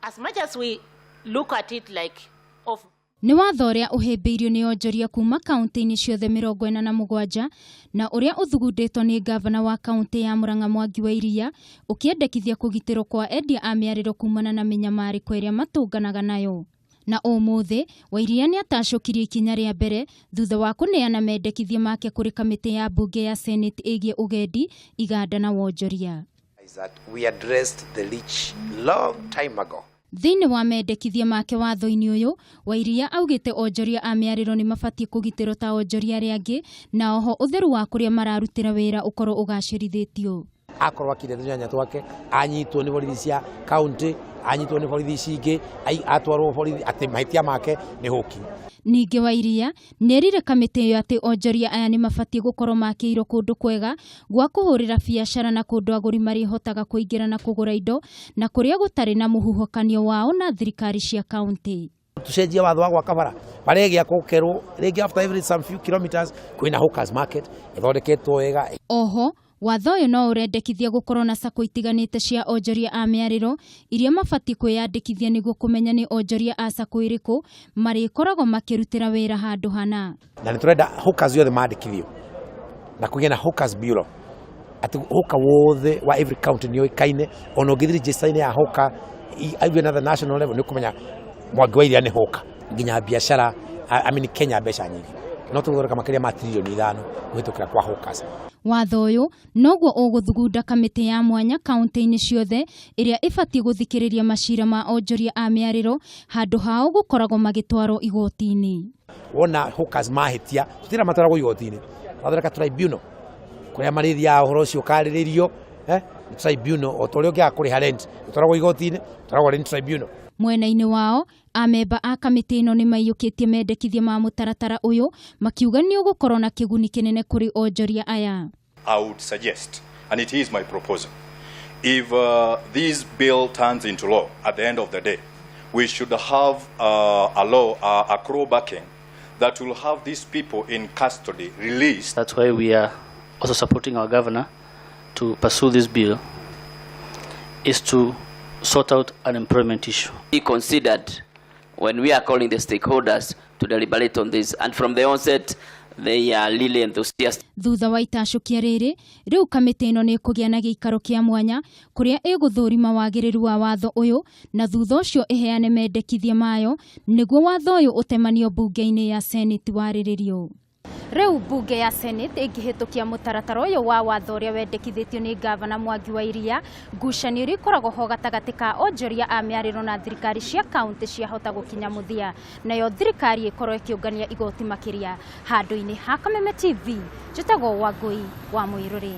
As much as we look at it like of Nĩ watho ũrĩa ũhĩmbĩirio nĩ onjoria kuma kaunti-inĩ ciothe 47 na ũrĩa ũthugundĩtwo nĩ ngavana wa kaunti ya Murang'a Mwangi wa Iria, ũkĩendekithia kũgitĩrwo kwa endia a mĩarĩro kumana na mĩnyamarĩko ĩrĩa matũnganaga nayo. Na ũmũthĩ Wairia nĩ atacũkirie ikinya rĩa mbere thutha wa kũneana mendekithia make kũrĩ kamĩtĩ ya mbunge ya Senate ĩgiĩ ũgendi, iganda na wonjoria. Is that we addressed the leech long time ago. Thĩinĩ wa mendekithia make watho-inĩ ũyũ, Wairia augĩte onjoria a mĩarĩro nĩ mabatiĩ kũgitĩrwo ta onjoria arĩa angĩ, na oho ũtheru wa kũrĩa mararutĩra wĩra ũkorwo ũgacĩrithĩtio. Akorwo akire tũnyanya twake, anyitwo nĩ borithi cia county, anyitwo nĩ borithi ici ingĩ, atwarwo borithi atĩ mahĩtia make nĩ hũki. Ningĩ Wairia nĩerire kamĩtĩ ĩyo atĩ onjoria aya nĩ mabatiĩ gũkorwo makĩirwo kũndũ kwega gwa kũhũrĩra biacara na kũndũ agũri marĩhotaga kũingĩra na kũgũra indo na kũrĩa gũtarĩ na mũhuhũkanio wao na thirikari cia kaunti. Tucenjie watho wa gwaka bara, bara ĩgĩakwo ũkerwo rĩngĩ after every some few kilometers kwĩna hawkers market ĩthondeketwo wega. Oho watho ũyũ no ũrendekithia gũkorwo na sacco itiganĩte cia onjoria a mĩarĩro iria mabatiĩ kwĩyandĩkithia nĩguo kũmenya nĩ onjoria a sacco ĩrĩkũ marĩkoragwo makĩrutĩra wĩra handũ hana. Na nĩ tũrenda hawkers othe mandĩkithio na kũgĩe na hawkers bureau, atĩ hawker wothe wa every county nĩ ũĩkaine, ona ũngĩthiĩ register-inĩ ya hawker even at the national level nĩ ũkũmenya Mwangi wa Iria nĩ hawker. Nginya biacara, I mean Kenya mbeca nyingĩ no tũgũthondeka makĩria ma 5 trillion kũhĩtũkĩra kwa hawkers. Watho ũyũ noguo ũgũthugunda kamĩtĩ ya mwanya kaunti-inĩ ciothe ĩrĩa ĩbatiĩ gũthikĩrĩria macira ma onjoria a mĩarĩro handũ hao gũkoragwo magĩtwarwo igoti-inĩ. Wona hawkers mahĩtia, tũtira matwaragwo igoti-inĩ, twathondeka tribunal kũrĩa marĩthiaga ũhoro ũcio ũkarĩrĩrio, tribunal o ta ũrĩa ũngĩaga kũrĩha rent ũtwaragwo igoti-inĩ, ũtwaragwo rent tribunal. Mwena-inĩ wao, amemba a kamĩtĩ ĩno nĩ maiyũkĩtie mendekithia ma mũtaratara ũyũ, makiuga nĩ ũgũkorwo na kĩguni kĩnene kũrĩ onjoria aya. I would suggest, and it is my proposal, if this bill turns into law at the end of the day, we should have a law, a clawbacking that will have these people in custody released. That's why we are also supporting our governor to pursue this bill, is to sort out unemployment issue. Be considered when we are calling the stakeholders to deliberate on this. And from the onset, they are really enthusiastic. Thutha wa itacũkia rĩrĩ, rĩu kamĩtĩ ĩno nĩ ĩkũgĩa na gĩikaro kĩa mwanya kũrĩa ĩgũthũrima wagĩrĩru wa watho ũyũ na thutha ũcio ĩheane mendekithia mayo nĩguo watho ũyũ ũtemanio mbunge-inĩ ya Senate warĩrĩrio. Rĩu mbunge ya Senate ĩngĩhĩtũkia mũtaratara ũyũ wa watho ũrĩa wendekithĩtio nĩ ngavana Mwangi wa Iria, ngucanio iria ikoragwo ho gatagatĩ ka onjoria a mĩarĩro na thirikari cia kaunti ciahota gũkinya mũthia, nayo thirikari ĩkorwo ĩkĩũngania igoti makĩria. Handũ-inĩ ha Kameme TV, njĩtagwo Wangũi wa Mũirũrĩ.